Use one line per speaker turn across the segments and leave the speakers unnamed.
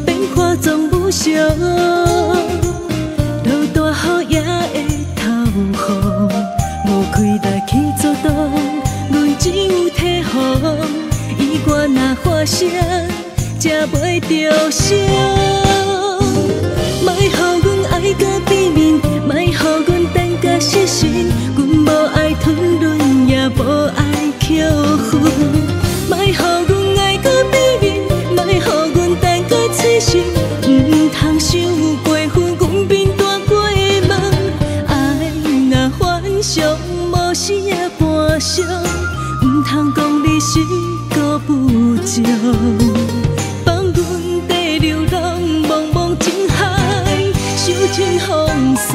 變化總無常，落大雨也會透風，無氣力去阻擋，阮只有提防。意外若發生，才袂著傷。莫予阮愛甲變面，莫予阮等甲失神，阮無愛吞忍，也無愛扣分。莫予阮愛甲變面，莫予阮等甲脆心，毋通傷過分，阮變大過問。愛若反常，無死也半傷，毋通講你是孤不情。放阮地流浪，茫茫情海，受盡風霜。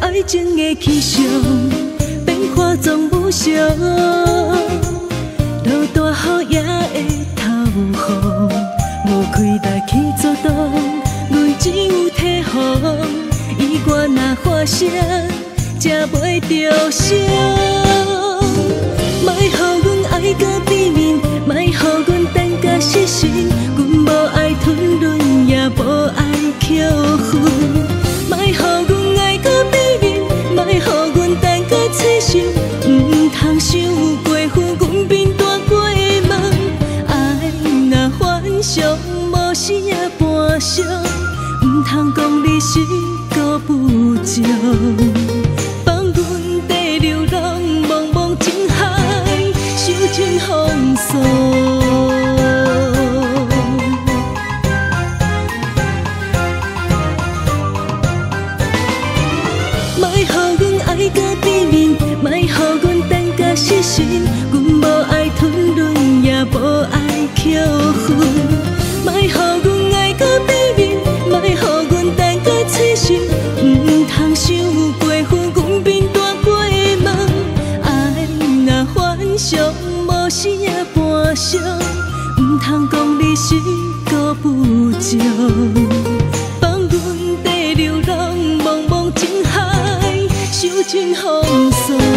愛情的氣象，變化總無常，落大雨也會透風，無氣力去阻擋，阮只有提防。意外若發生，才袂著傷。莫予阮愛甲變面，莫予阮等甲失神，阮無愛吞忍，也無愛扣分。莫予阮愛甲變面，莫予阮等甲脆心，毋通傷過分，阮變大過問。愛若反常，無死也半傷，毋通講你是孤不情。放阮地流浪，茫茫情海，受盡風霜。莫予阮愛甲變面，莫予阮等甲失神，阮無愛吞忍，也無愛扣分。莫予阮愛甲變面，莫予阮等甲脆心，毋通傷過分，阮變大過問。愛若反常，無死也半傷，毋通講你是孤不情。放阮地流浪，茫茫情海，受盡風霜。